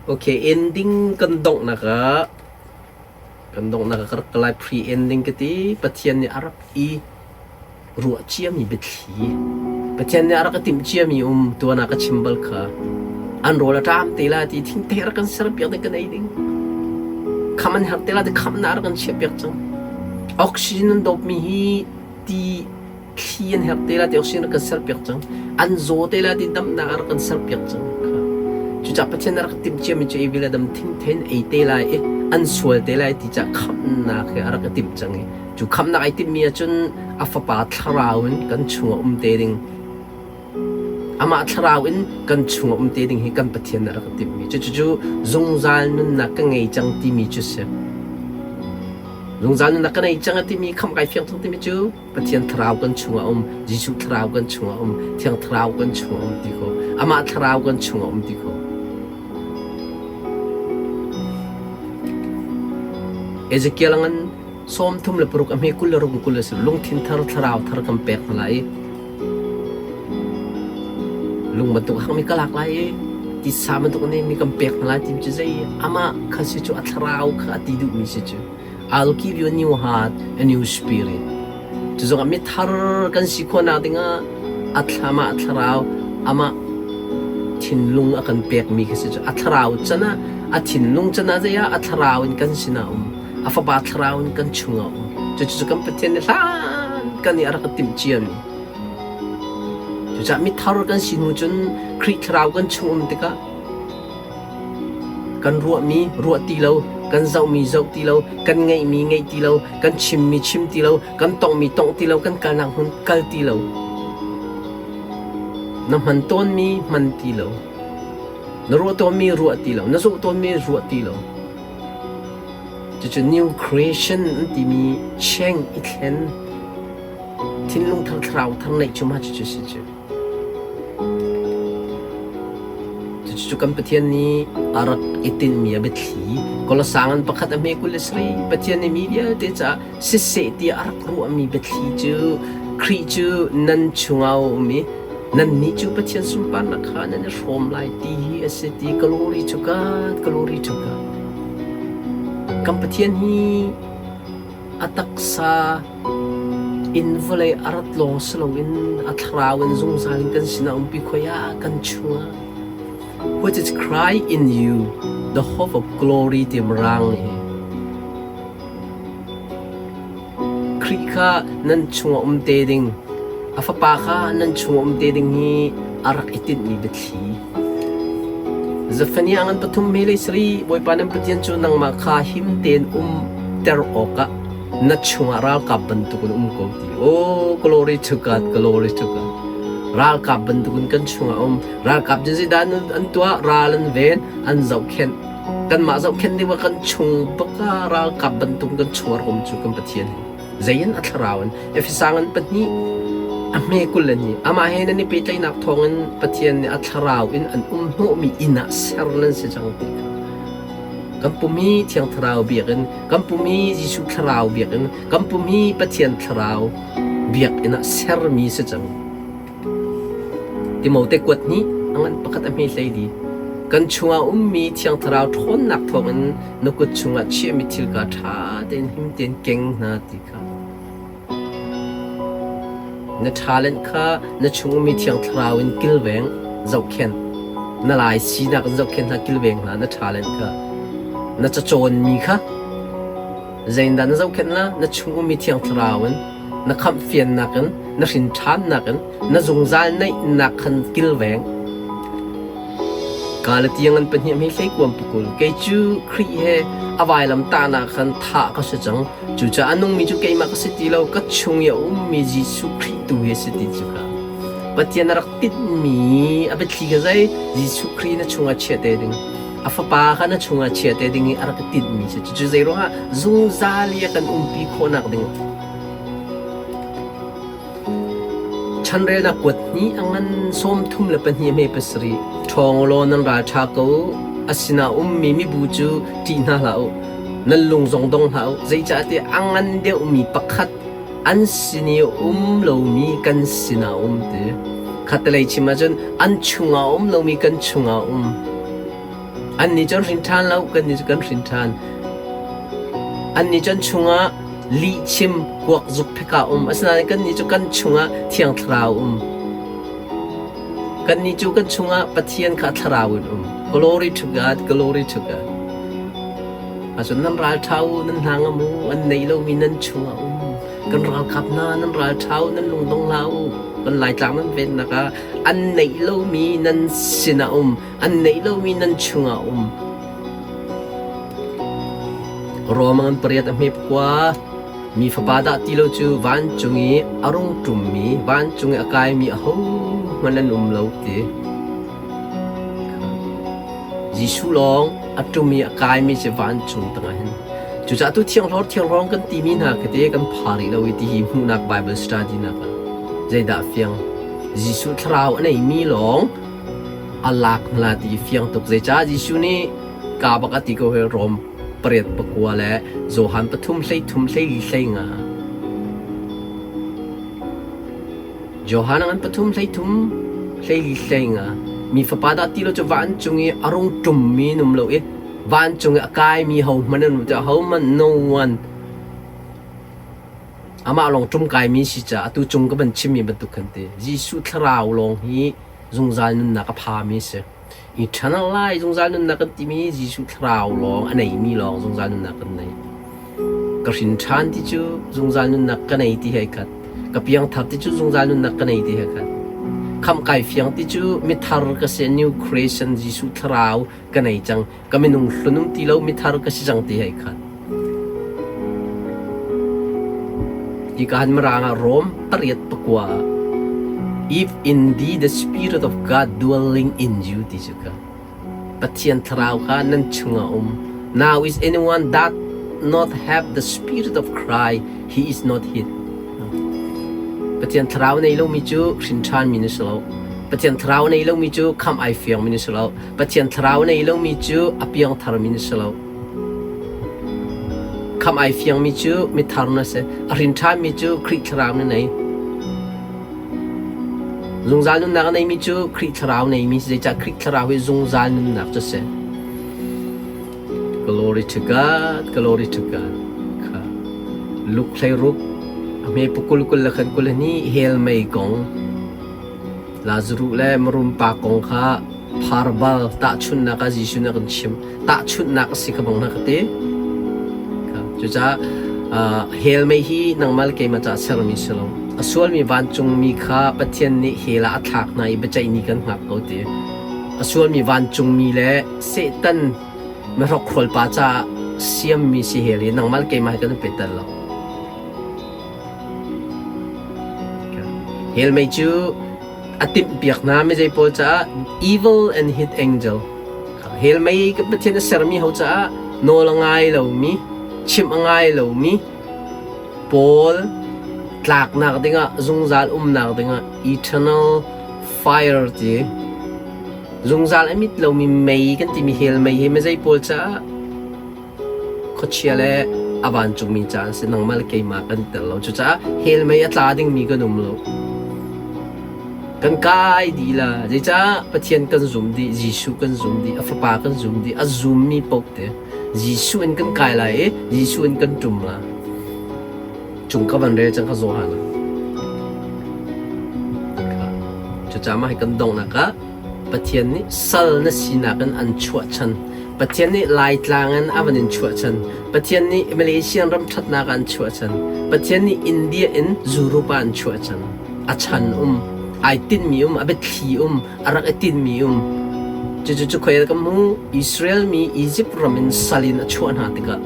Okay, ending kan donghnak ah kan donghnak ah ka rak ka lai pre-ending ka ti. Pathian nih a rak i ruah ciami biathli. Pathian nih a rak i timh ciami um tuan ah ka chim bal kha. An rawl a ṭam te la ti thingte rak kan serpiak ding kan ei ding. Kham an herh te la ti khamnak rak kan chiahpiak cang. Oxygen an dawpmi hi ti thli an herh te la ti oxygen rak kan serpiak cang. An zaw te la ti damnak rak kan serpiak cang. Cucaah Pathian a rak timh ciami cu evil le dam thingthen ei te lai i an sual te lai ti cah khamhnak he a rak i timh cang i Cu khamhnak ai timhmi ahcun a Fapa thlarau in kan chungah um te ding, amah thlarau in kan chungah um te ding hi kan Pathian nih a rak timhmi. Cucu zungzal nunnak ka ngei cang timi cu si. Zungzal nunnak ka nei cang a timi khamh kai fiang cang timi cu Pathian thlarau kan chungah um, Jesuh thlarau kan chungah um, Thiang thlarau kan chungah um ti kho. Amah thlarau kan chungah um ti kho. Ezekiel ngan 36 a hme 26 20 a si. Lungthin thar thlarau thar kan pek hna lai i lung bantuk hangmi ka lak lai i titsa bantuk nemmi kan pek hna lai ti cu zei amah kha si cu a thlarau kha a ti duhmi si cu I'll give you a new heart a new spirit cu zongah mithar kan si khawhnak dingah a thlamah a thlarau amah thinlung a kan pekmi kha si cu a thlarau can ah a thinlung can ah zei ah a thlarau in kan sinah um a Fapa Thlarau in kan chungah um. Cucu kan Pathian nih hlan kan i a rak timh ciami. Cucaah mithar kan si hnu cun Khrih Thlarau kan chung um tikah kan ruahmi ruah ti lo, kan zohmi zoh ti lo, kan ngeihmi ngeih ti lo, kan chimmi chim ti lo, kan tonghmi tongh ti lo, kan kalnak hmun kal ti lo. Na hman tawnmi hman ti lo. Na ruah tawnmi ruah ti lo. Na zoh tawnmi ruah ti lo. Cucu new creation an timi cheng i thlen thinlung thar thlarau thar neih cu mah cucu si cu. Cucu kan Pathian nih a rak i tinhmi a biathli. Kolosang an pakhat a hme 23 Pathian nih mi vialte caah siseh tiah a rak ruahmi biathli cu Khrih cu nan chungah a um i nannih cu Pathian sunparnak kha nan i hrawm lai ti hi a si ti glory to God, glory to God. Kan Pathian hi a taksa in vawlei a rat lawng si loin a thlarau in zungzal in kan sinah umpi khoi ah kan chungah What is Christ in you, the hope of glory ti rang hi. Khrih kha nan chungah um te ding, a Fapa kha nan chungah um te ding hi a rak i tinhmi biathli. Zephaniah ngan pathum he le sarih Bawipa nan Pathian cu nangmah kha him tein umter awkah na chungah ralkap bantukin um ko ti. Oh, glory to God, glory to God. Ralkap bantukin kan chungah um. Ralkap cu zeidah an tuah? Ral an ven, an zohkhenh. Kanmah zohkhenh ding ah kan chung bak ah ralkap bantuk kan chung a rak um cu kan Pathian hi. Zei in a thlarau in Efesa ngan pahnih a hme 20 le ni amah he nan i pehtlaihnak thawngin Pathian nih a thlarau in an um hnawhmi inn ah ser nan si cang ti kha. Kan pum hi Thiang Thlarau biakinn, kan pum hi Jesuh Thlarau biakinn, kan pum hi Pathian Thlarau biakinn ah sermi si cang. Timote kuat nih a ngan pakhat a hme hlei dih. Kan chungah ummi Thiang Thlarau ṭhawnnak thawngin na kut chungah chiahmi thil kha ṭha tein him tein keng hna ti kha. Na talent kha na chung ummi Thiang Thlarau in kilveng, zohkhenh. Na lai sinak in zohkhenh hna, kilveng hna na talent kha. Na cacawnmi kha Zeitindah na zohkhenh la? Na chung ummi Thiang Thlarau in, na khamhfiannak in, na hrinṭhannak in, na zungzal naihnak khan kilveng. Galatiang an pahnih hmei hlei kuam pakul. Kei cu Khrih he a vailam tahnak khan thah ka si cang. Cucaah a nungmi cu keimah ka si ti lo, ka chung i a ummi Jesuh Khrih tu hi a si ti cu ka. Pathian a rak tinhmi a biathli kha zei? Jesuh Khrih na chungah chia te ding. A fapa kha na chungah chia te ding i a rak i tinhmi si. Cucu zei ruangah zungzal i a kan umpi khawhnak ding Chanrelnak kuat hnih a ngan 34 hme pasarih ṭhawng u law nan ral ṭha ko u. A sinah ummi mibu cu ṭih hna hlah u. Nan lung zong dong hlah u. Zeicahtiah a ngan deuhmi pakhat an sin i um lomi kan sinah um ti. Khattelei chim ahcun an chungah um lomi kan chungah um. Annih cu an hrin ṭhan lo, kannih cu kan hrin ṭhan. Annih cu an chungah lihchim kuak zuk pheka um, asinain kannih cu kan chungah Thiang Thlarau um. Kannih cu kan chungah Pathian kha Thlarau in um. Glory to God, glory to God. Ahcun nan ral ṭha u, nan hna ngam u, an nei lomi nan chungah um. Kan ralkap hna nan ral ṭha u, nan lungdong hlah u. Kan Laitlang nan vennak ah an neih lomi nan sinah um, an neih lomi nan chungah um. Rom an pariat a hmep kua. Mi fapa dah ti lo cu vancung i a rung ṭummi, vancung i a kaimi ahohmanh an um lo ti. Jesuh lawng a ṭum i a kaimi cu vancung tangah hin. Cucaah tu thianghlawr thianghlawng kan timi hna khi te kan pha rih lo i tihi hmuhnak Bible study nak ah zeidah fiang Jesuh thlarau a neimi lawng a lak hna ti fiang tuk zeicah Jesuh nih ka bak a ti ko hi Rom pariat pakua le Johan pathum hlei thum hlei li hlei nga Johan ngan pathum hlei thum hlei li hlei nga mi fapa dah ti lo cu vancung i a rung ṭummi num lo i vancung i a kaimi ho hmanh an um ti ho hmanh no one amah lawng ṭum kaimi si caah atu cung ka van chimmi bantuk khan ti Jesuh thlarau lawng hi zungzal nunnak a phami a si. Eternal life zungzal nunnak kan timi Jesuh thlarau lawng a neimi lawng zungzal nunnak kan nei. Ka hrin ṭhan ti cu zungzal nunnak ka nei ti he khat. Ka piangthar ti cu zungzal nunnak ka nei ti he khat. Khamh kai fiang ti cu mithar ka si new creation Jesuh thlarau ka nei cang. Ka minung hlun um ti lo mithar ka si cang ti he khat. Hi ka han mirang ah Rom pariat pakua ah If indeed the Spirit of God dwelling in you ti cu ka Pathian thlarau kha nan chungah um. Now is anyone that not have the Spirit of Christ, he is not his. Pathian thlarau nei lomi cu hrin ṭhanmi na si lo. Pathian thlarau nei lomi cu khamh ai fiangmi na si lo. Pathian thlarau nei lomi cu a piangtharmi na si lo. Khamh ai fiangmi cu mithar na si. A hrin ṭhanmi cu Khrih thlarau na nei. Zungzal nunnak a neimi cu Khrih thlarau neimi si. Zeicah Khrih thlarau hi zungzal nunnak cu a si. Glory to God, glory to God. Kha. Luke hleiruk, a hme pukul kul le khan kul ni hell mei kong Lazaruh le marum pa kong kha pharbal tahchunhnak ah Jesuh nih a kan chim. Tahchunhnak a si kha bang na ka ti. Cucaah hell mei hi nangmah le keimah caah sermi si lo. A sualmi vancungmi kha Pathian nih hell ah a thlak hna i biaceih ni kan hngak ko ti. A sualmi vancungmi le Satan mihrokhrawl pa caah siammi si hell hi nangmah le keimah hi kan i pe tel lo. Hell mei cu a timhpiak hna mizei pawl caah evil and hit angel. Hell mei ka Pathian a sermi ho caah nawl a ngai lomi, chimh a ngai lomi pawl tlaknak dingah zungzal umnak dingah eternal fire ti zungzal a mit lomi mei kan timi hell mei hi mizei pawl caah Khuachia le a vancungmi ca an si nangmah le keimah kan tel lo. Cucaah hell mei a tla dingmi kan um lo. Kan kai dih la. Zeicah Pathian kan zum dih, Jesuh kan zum dih, a Fapa kan zum dih, a zummi paoh te Jesuh in kan kai lai i Jesuh in kan ṭum la. Cung ka van rel cang kha Johan ah. Cucaah mah hi kan donghnak ah Pathian nih sal na sinak in an chuahchan. Pathian nih Laitlang in a van in chuahchan. Pathian nih Malaysian ram ṭhatnak ah an chuahchan. Pathian nih India in Europe ah an chuahchan. A chan um, ai tinhmi um, a biathli um, a rak i tinhmi um. Cucu cu khoi ka hmu Israel mi Egypt ram in sal in a chuah hna tikah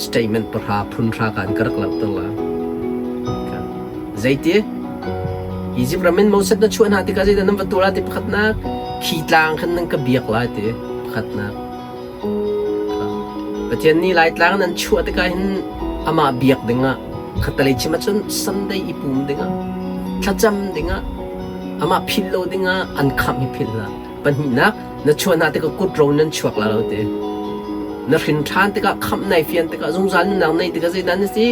statement pahra phun hra kan ka rak langhter la. Zeiti? Izipt ram in Moses na chuah hna tikah zeidah nan va tuah lai ti pakhatnak khi tlang khan nan ka biak lai ti pakhatnak. Pathian nih Laitlang nan chuah tikah hin amah biak dingah khatalei chim ahcun Sunday i pum dingah thlacam dingah amah philh lo dingah an khamh hi philh hlah. Pahnihnak na chuah hna tikah kut ro nan chuak la lo ti. Na hrin ṭhan tikah khamh nai fian tikah zungzal nunnak nei tikah zeidah na si?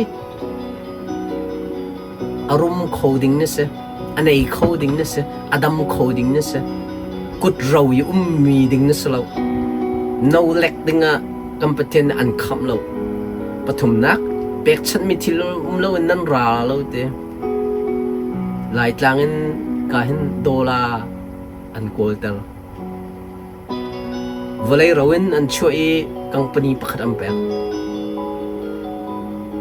A rum kho ding na si, a nei kho ding na si, a dam kho ding na si. Kut ro i ummi ding na si lo. No lek dingah kan Pathian nih an khamh lo. Pathumnak, pekchanhmi thil um loin nan ra lo ti. Laitlang in ka hin dollar an kawlter. Vawlei ro in an chuah i company pakhat an pek.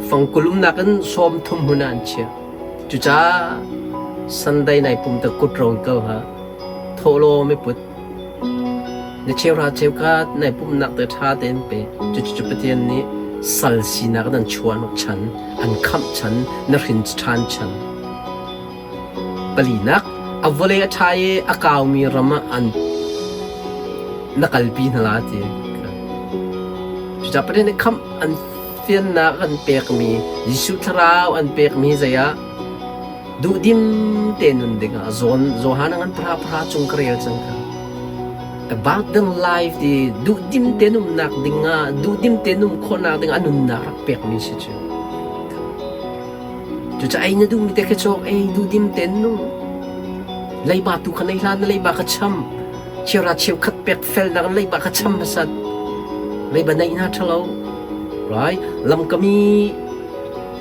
Fangkul umnak in 30 hmun ah an chiah. Cucaah Sunday nai pum te kut ro in kal ha. Thawhlawm i put. Na cheuhra cheukhat nai pumhnak te ṭha tein pe. Cucu Pathian nih sal sinak in an chuahnak chan, an khamh chan, na hrin ṭhan chan. Palinak, a vawlei a ṭha i a kaumi ram ah an na kalpi hna la ti. Cucaah Pathian nih khamh an fiannak an pekmi, Jesuh thlarau an pekmi zei ah duhdim te nun dingah zawn Johan ngan para para cung ka rel cang kha. About them life ti duhdim te numnak dingah duhdim te num khawhnak ding a nunnak rak pekmi si cu. Cucaah ei na duhmi te kha cawk, ei duhdim tein nung. Leiba tu kha nei hlah, na leiba kha cham. Cheuhra cheukhat pek felnak in leiba kha cham hmasat. Leiba neih hna ṭhalo. Right? Lamkami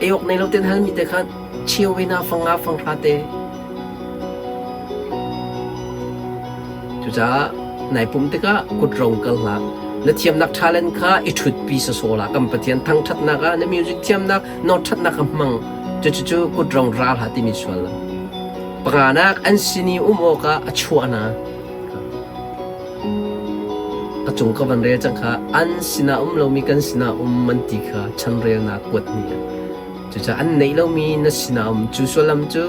ei awk nei lo ten halmi te kha cheu ve na fang nga fang hra te. Cucaah nai pum tikah kut rong kal hlah. Na thiamnak talent kha i ṭhutpi sawsawh hlah. Kan Pathian thangṭhatnak ah na music thiamnak, nawlṭhatnak a hmang. Cucu kut rong ra hlah timi suallam. Panganak an sin i um awkah a chuah hna. A cung ka van rel cang kha an sinah um lomi kan sinah um an ti kha chanrelnak kuat nih a Cucaah an neih lomi na sinah um cu sullam cu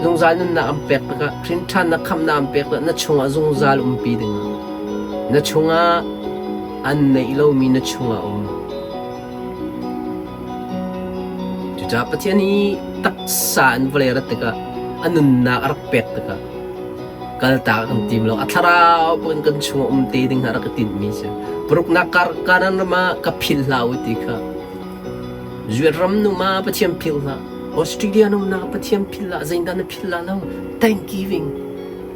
zungzal nunnak an pek tikah hrinṭhannak khamhnak an pek tikah na chungah zungzal umpi dingah na chungah an neih lomi na chungah um. Cucaah Pathian i taksa in vawlei rat tikah a nunnak a rak pek tikah kaltak kan tim lo a thlarau pun kan chungah um te ding a rak i tinhmi si. Paruknak kar kanan ram ah ka philh hlah u ti kha Zuet ram nu ma Pathian philh hlah. Australia nu na Pathian philh hlah. Zeidah na philh lah lo? Thanksgiving.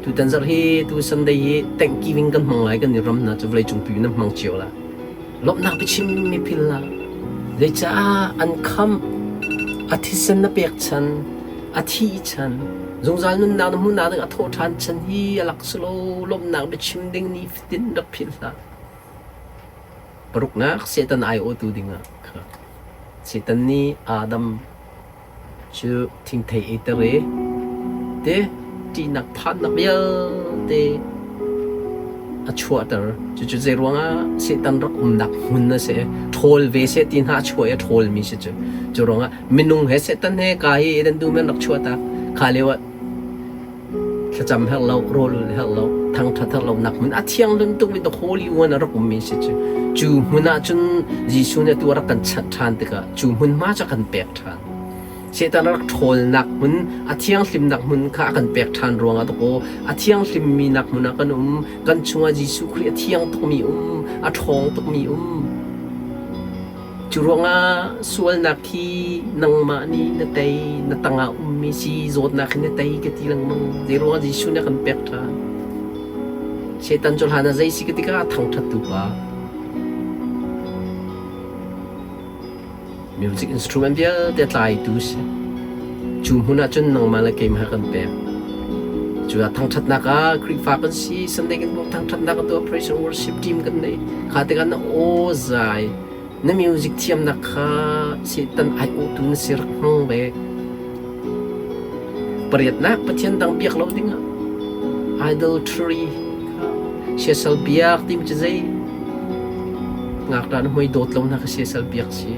Tutan zarh hi tu Sunday hi Thanksgiving kan hmang lai kan i ram hna cu vawlei cung pi na hmang cio la. Lawmhnak biachim mi philh hlah. Zeicah an khamh a thisen na pek chan a thi chan zungzal nunnak na hmuhnak ding a thawh ṭhan chan hi a lak silo lawmhnak biachim ding ni fatin rak philh hlah. Paruknak Satan aiawhtu dingah kha Satan nih Adam cu thingthei eiter i te ṭihnak phannak vialte a chuahter. Cucu zeiruangah Satan rak umnak hmun a si. Ṭhawl ve seh ti hna a chuah i a ṭhawlmi si cu. Cu ruangah minung he Satan he ka hi Eden dum in rak chuahtak. Kha lio ah Thlacam herh lo, rawl ul herh lo, thangṭhat herh lonak hmun a thianghlim tuk mi the Holy One a rak ummi si cu. Cu hmun ah cun Jesuh nih atu a rak kan chanh ṭhan tikah cu hmunhma cu a kan pek ṭhan. Satan a rak ṭhawlnak hmun, a thianghlimnak hmun kha a kan pek ṭhan ruangah dakaw a thianghlimmi nak hmun ah kan um. Kan chungah Jesuh Khrih a thiang tukmi um, a ṭhawng tukmi um. Cu ruangah sualnak hi nangmah nih na tei, na tangah ummi si, zawtnak hi na tei ka ti lengmang. Zeiruangah Jesuh nih a kan pek ṭhan? Satan cu hlan ah zei si ka tikah a thangṭhattu pa. Music instrument vialte a tlaitu si. Cu hmun ah cun nangmah le keimah kan pek. Cu ah thangṭhatnak ah Khrihfa kan si, Sunday kan hmuh thangṭhatnak kan tuah, praise and worship team kan nei. Kha tikah na aw zai, na music thiamnak kha Satan aiawhtu na si rak hmang ve. Pariatnak Pathian dang biak lo dingah idolatry kha siasal biak timi cu zei ngakṭah na hmui dawt lo hna kha siasal biak si.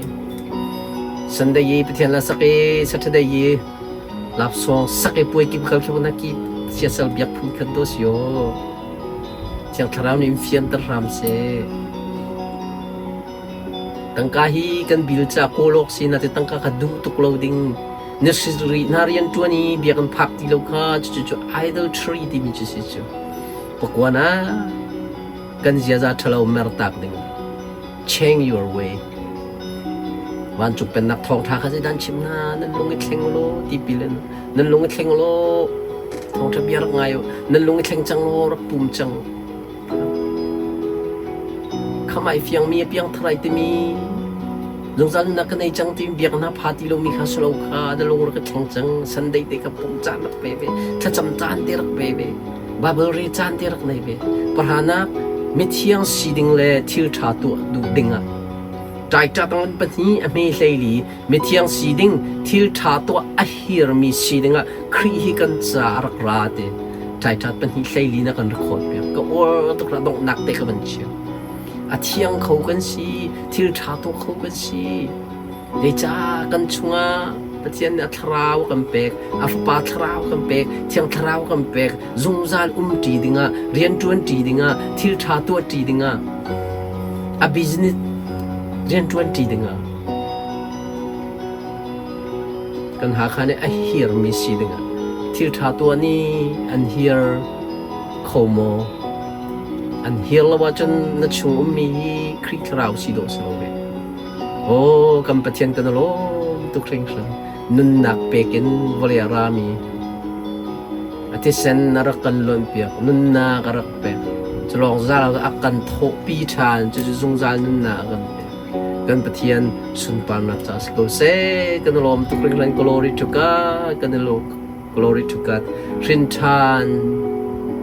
Sunday i Pathian la sak i Saturday i lapsawng sak i puai kip kal khi na ki siasal biak phun khat do si aw. Thiang Thlarau nih in fianter hram seh. Tangka hi kan bil ca kawl awk si na te tangka kha duh tuk lo ding. Na siri na rian ṭuan i biakinn phak ti lo kha cucu cu idolatry timi cu si cu. Pakuan ah kan ziaza ṭhalo mertak ding. Change your way. Vancung pennak thawngṭha kha zeidah an chim hna? Nan lung i thleng law tipil in nan lung i thleng law thawngṭha bia rak ngai u. Nan lung i thleng cang law rak pum cang. Khamh ai fiangmi a piangthar ai timi zungzal nunnak ka nei cang timi biaknak pha ti lomi kha si lo kha na lung rak i thleng cang. Sunday te kha pumh caan rak pe ve. Thlacam caan te rak pe ve. Bible re caan te rak nei ve. Pahranak mithiang si ding le thil ṭha tuah duh dingah Ṭaiṭa tang pahnih a hme hleili mithiang si ding thil ṭha tuah a hirmi si dingah Khrih hi kan ca a rak ra ti. Ṭaiṭa pahnih hleili na kan record piak. Ka uar tuk ra donghnak te ka van chim. A thiang kho kan si, thil ṭha tuah kho kan si. Zeicah kan chungah Pathian nih a thlarau a kan pek, a Fapa thlarau a kan pek, Thiang Thlarau a kan pek, zungzal umṭi dingah, rianṭuanṭi dingah, thil ṭha tuahṭi dingah, a business rianṭuanṭi dingah kan Hakha nih a hirmi si dingah thil ṭha tuah nih an hir kho maw? An hir lo ahcun na chung ummi hi Khrih Thlarau si dawh si lo ve. Aw kan Pathian kan i lawm tuk hringhran. Nunnak pek in vawlei a rami a thisen a rak kan luanpiak, nunnak a rak pek. Cu lawng zal a kan thawhpi ṭhan, cucu zungzal nunnak a kan pek. Kan Pathian sunparnak ca si ko seh. Kan i lawm tuk hringhran. Glory to God. Kan i lawm. Glory to God. Hrin ṭhan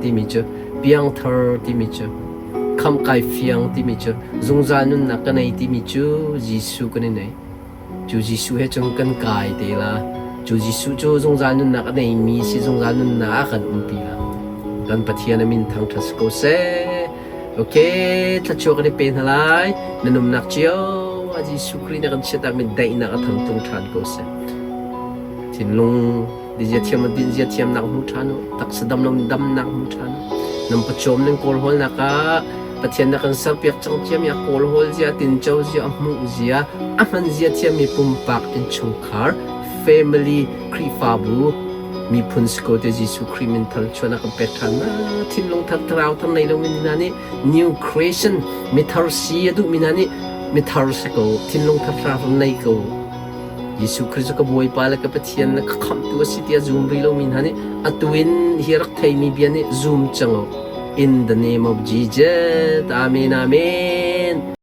timi cu piangthar timi cu khamh kai fiang timi cu zungzal nunnak ka nei timi cu Jesuh kan i nei. Cu Jesuh he cun kan kai te la. Cu Jesuh cu zungzal nunnak a neimi si zungzal nunnak a kan umpi la. Kan Pathian a min thangṭhat si ko seh. Okay, thluachuah kan i pe hna lai. Na numnak cio ah Jesuh Khrih nih a kan chiahtak mi daihnak a thamtung ṭhan ko seh. Thinlung dizia thiam lo dinzia thiamnak hmu ṭhan u. Taksa dam lo damnak hmu ṭhan u. Nan pawcawm nan kawlhawlnak ah Pathian na kan serpiak cang ciami a kawlhawl zia, tinco zia, a hmuh zia, a hman zia thiammi pumpak innchungkhar, family, Khrihfabu, miphun si ko te Jesuh Khrih min thar chuan a kan pek ṭhan na thinlung thar thlarau thar nei lomi hna nih new creation mithar si a duhmi hna nih mithar si ko thinlung thar thlarau nei ko Jesuh Khrih cu ka Bawipa le ka Pathian le ka Khamhtu a si tiah zum rih lomi hna nih atu in hi rak theimi bia nih zum cang u. In the name of Jesus. Amen. Amen.